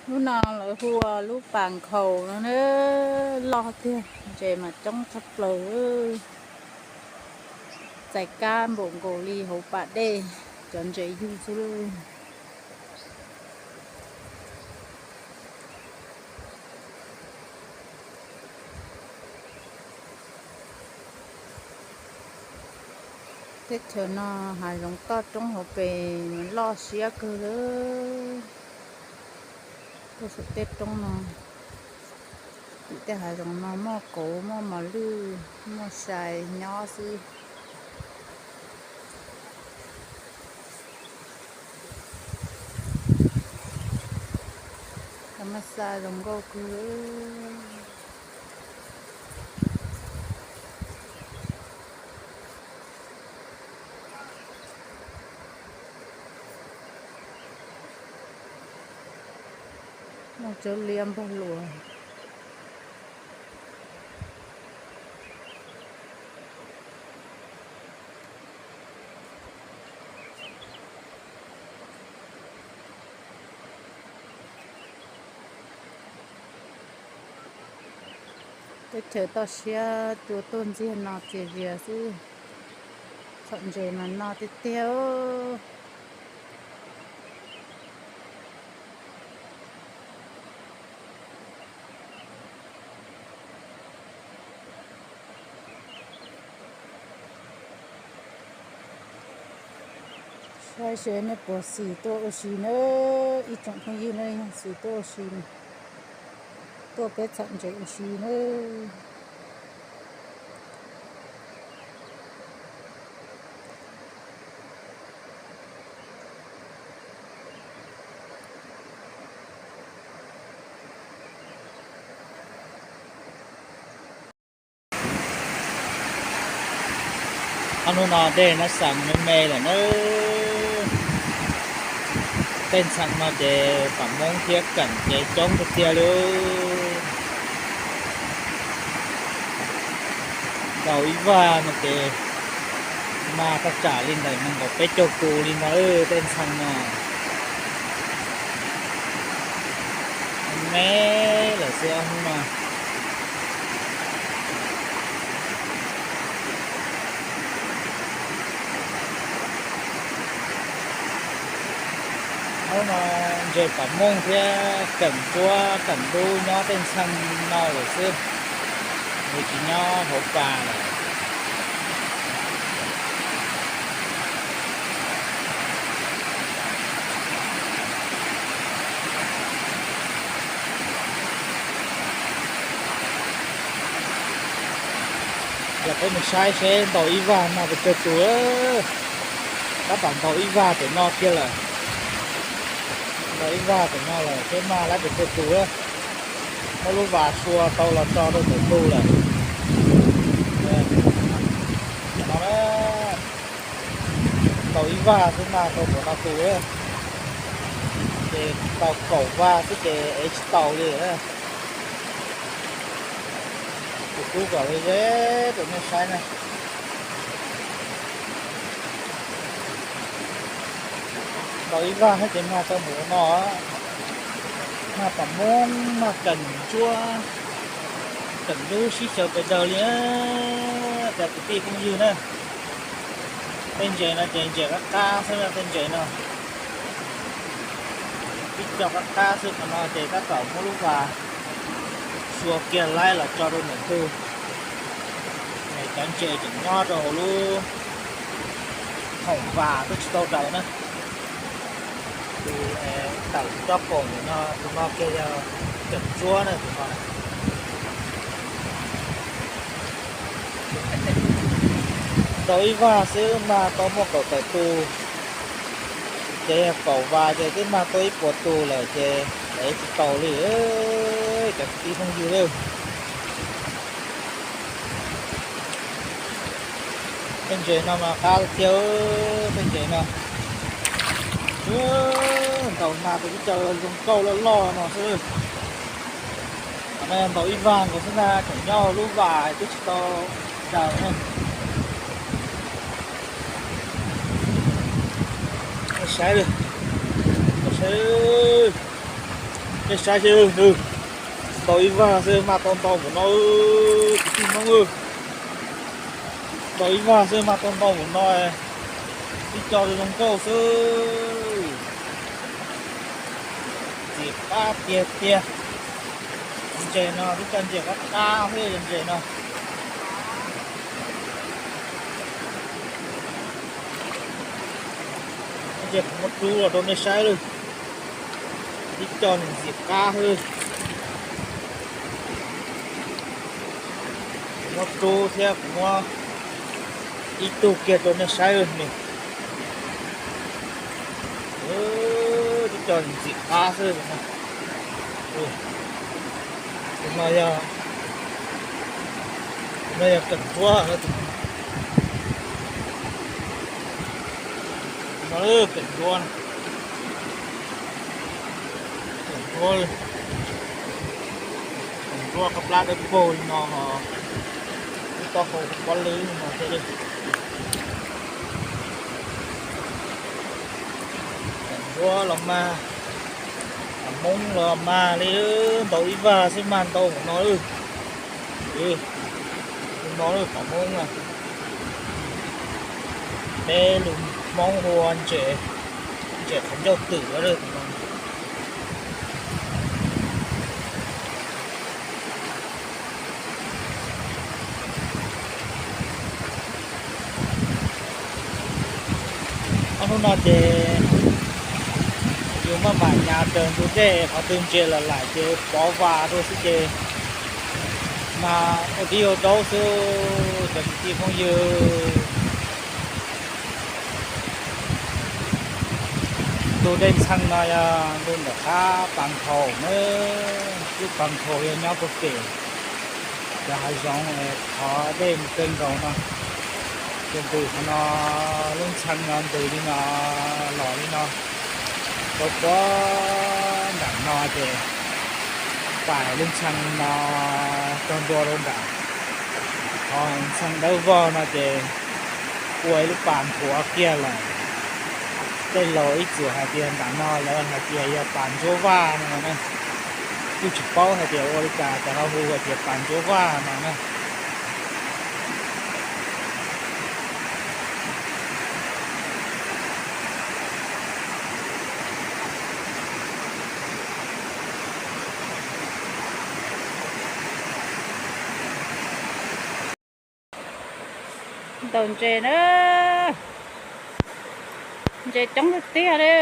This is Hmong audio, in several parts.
Lub no lawv hu ua lub pas nkhaus no na, loj tiag, ntses mas coob tshaj plaws. Txais kab npaum nkaus li hauv pas dej, cov ntses yug xwb lauj. Teb chaws no hav zoov toj roob hauv pes loj siab kawg li. Tuaj saum tej roob no, tim tej hav zoov no muaj kauv, muaj mos lwj, muaj sai nyob xwb. Cov maj xa zoo nkauj kawg. Muaj tsob liab npog luas. Teb chaws toj siab cua tuaj ntxiag no txias zias xwb. Txhom ntses mas no tiag tiag. Saib seb nej puas xis tuaj ua si nawb ib tsoom phooj ywg, nej xis tuaj ua si, tuaj peb txhom ntses ua si nawb. Ob hnub no dej nab xas me me lawm nawb. Tej ntxhee no ces pam Hmoob thiab Keem ces coob tiag tiag li. Ntaus ib vag no ces mag thaj tsam li ntawm nees nkaum peb caug tus li ntag tej ntxhee no. Me lawm xwb ob hnub no. Hnub no ntses pam Hmoob thiab Keem Ntsuab Keem Dub nyob tej ntxhee no lawm xwb, nws tsis nyob hauv pas lawm. Los peb mus saib seb ntaus ib vag mag pes tsawg tus. Tab tom ntaus ib vag pem no kiag lawm. Ntaus ib vag pem no lawm seb mag laib pes tsawg tus. Muab lub vas sua tau los tso rau ntawm ntug lawm. No na, ntaus ib vag xwb mag tau npaum no tus, ces tau kaum vag xwb ces ev tsis tau li. Kuv pub kom ze ze rau nej saib na. Ntaus ib vag thiab ces mag tau npaum no, mag pam Hmoob, mag Keem Ntsuab, Keem Dub sib xyaw pes daws li. Cov kwv tij phooj ywg na, tej ntses no ces ntses qab qab xwb na, tej ntses no ib co qab qab xwb, qhov no ces tab tom muab lub vas sua kiag laib los tso rau ntawm ntug. Cov ntses tseem nyob rau hauv lub khoom vas twb tsis tau daws na. Tus tawm tsob qaum ntawm no, tus no kiag yog Keem Ntsuab na, tus no. Ntaus ib vag xwb mag tau muaj kaum tawm tus, ces yog kaum vas ces twb mag tau ib puas tus lawm ces ev tsis tau li. Cov kwv tij phooj ywg, tej ntses no mas qab tiag, tej ntses no. Ntaus mag tau ib co zoo nkauj loj loj no xwb. Qhov no ntaus ib vag nkaus xwb ntag, tseem nyob hauv lub vas twb tsis tau daws na. Saib, saib. Nej saib seb, ntaus ib vag xwb maj tau ntau npaum no, kwv tij Hmoob. Ntaus ib vag xwb maj tau ntau npaum no, tib co zoo nkauj xwb. Ntxim qab tiag tiag. Ntses no twb cov ntses qab qab xwb ntses no. Ntses kuv muab rub los rau nej saib lawm. Tib co ntses ntxim qab xwb. Kuv muab rub thiab kuv muab ib tug kiag rau nej saib lawm. Tib co ntxim qab xwb. Tus no yog, tus no yog keem duab, tus no keem duab, keem duab, keem duab qab plab dawb paug li no, lub taub hau pob lwb li no thiab. Keem duab los mag, phom Hmoob los mag li, ntaus ib vag xwb mag ntau npaum no. Tus no phom Hmoob na, peb lus Hmoob hu ua ntses, ntses qhov ncauj twm. Ob hnub no ces yus maj mam nyas raws ntug dej, qhov twg ntses lam laim ces pov vas rau xwb ces mag ua dib ua daub xwb cov kwv tij phooj ywg. Ntu dej ntxhee no yog ntu ntawm qab Pas Nkhaus na. Lub Pas Nkhaus yog nyob puag pem cov hav zoov qhov dej mus kawg nkaus no. Ces ntws qhov no, lub ntxhee no ntws li no, los li no rau puag nram no ces pais lub ntxhee no txog ntua rau nram qhov ntxhee dawb vog no ces ua ib lub pas nthuav kiag lawm. Tej laus ib txwm hais tias nram no lawv hais tias yog Pas Ntsuab Vaj no na. Kuj tsis paub hais tias ua li cas cov ho hu hais tias Pas Ntsuab Vaj no na. Ntaus ntses na, ntses coob tiag tiag li.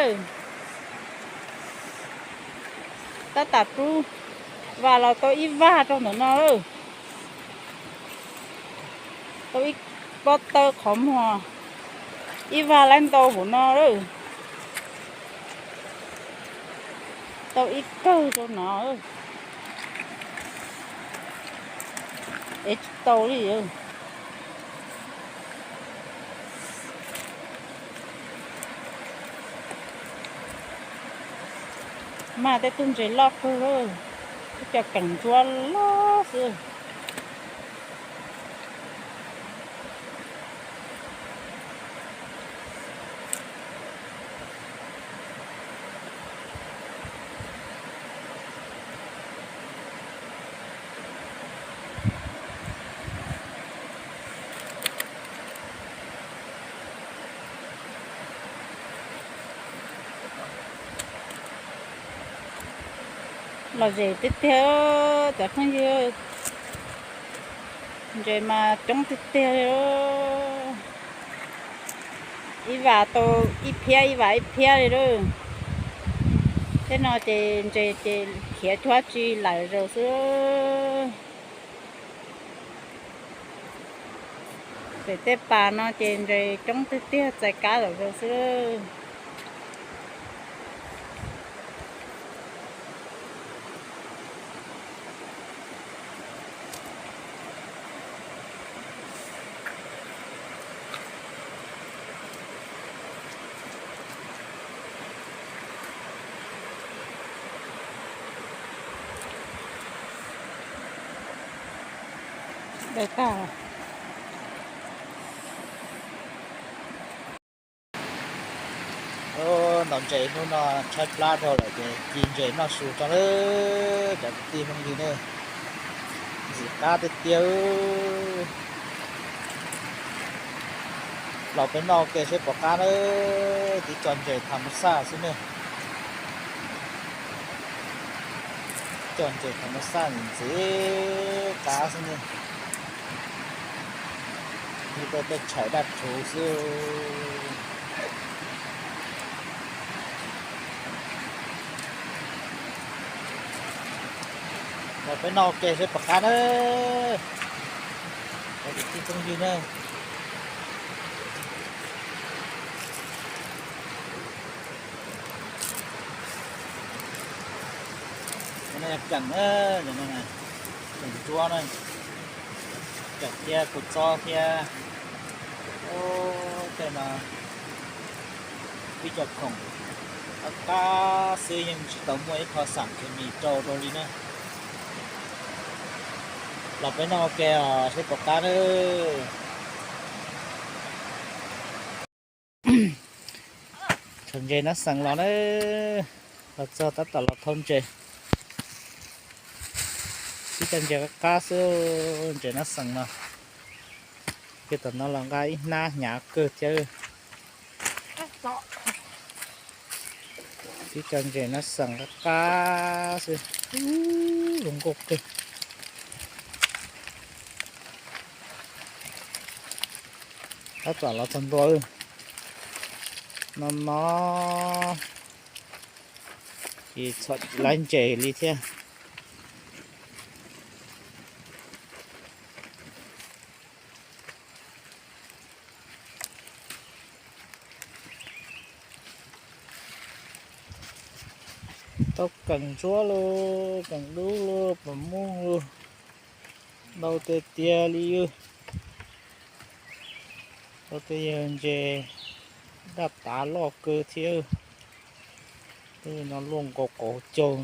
Tab tom rub vas los tau ib vag rau ntawm no lawm. Tau ib pob taw qhov muag, ib vag laib ntau hauv no lawm. Tau ib kawg rau no. Es tsis tau li. Mag tej tug ntses loj kawg, tej cov keem ntsuab loj xwb. Lom zem tiag tiag cov phooj ywg, ntses mas coob tiag tiag li. Ib vas tau ib phiab ib vas ib phiab li lawm. Tej no ces ntses ces khiav cuag dab tsi lawm zaum xwb. Pem tej pas no ces ntses coob tiag tiag txais kab lawm zaum xwb. Daws tag. Ntaus ntses hnub no tshaib plab dhau lawm ces ci ntses noj su tso na, cov kwv tij phooj ywg ne. Ntxim qab tiag tiag. Los peb noj ua ke seb puas qab na. Tib co ntses tham mas xaj xwb ne. Tib co ntses tham mas xaj ntxim qab xwb ne. Li tej tshais daj rhuv xwb. Los peb noj ua ke seb puas qab na. Cov kwv tij phooj ywg na. Keem, keem ntsuab na, keem thiab kua txob thiab. Tej no ib co khoom qab qab xwb, yeej tsis tau muaj ib qho xam khes mis rau rau li na. Los peb noj ua ke os seb puas qab na. Thauj ntses nab xees los na, los txog tab tom los thauj ntses. Tib co ntses qab qab xwb, ntses nab xees no. Kiag tom no los nqa ib hnab hnyav kawg thiab. Tib co ntses nab xees qab qab xwb, zoo nkauj kawg. Tab tom los txog ntua, no no ces txhom tsis laib ntses li thiab. Tau keem ntsuab los, keem dub los, pos muj los, ntau tiag tiag li. Tau tej yawg ntses daj tav loj kawg thiab. Tej no luaj nkaus kaum caug.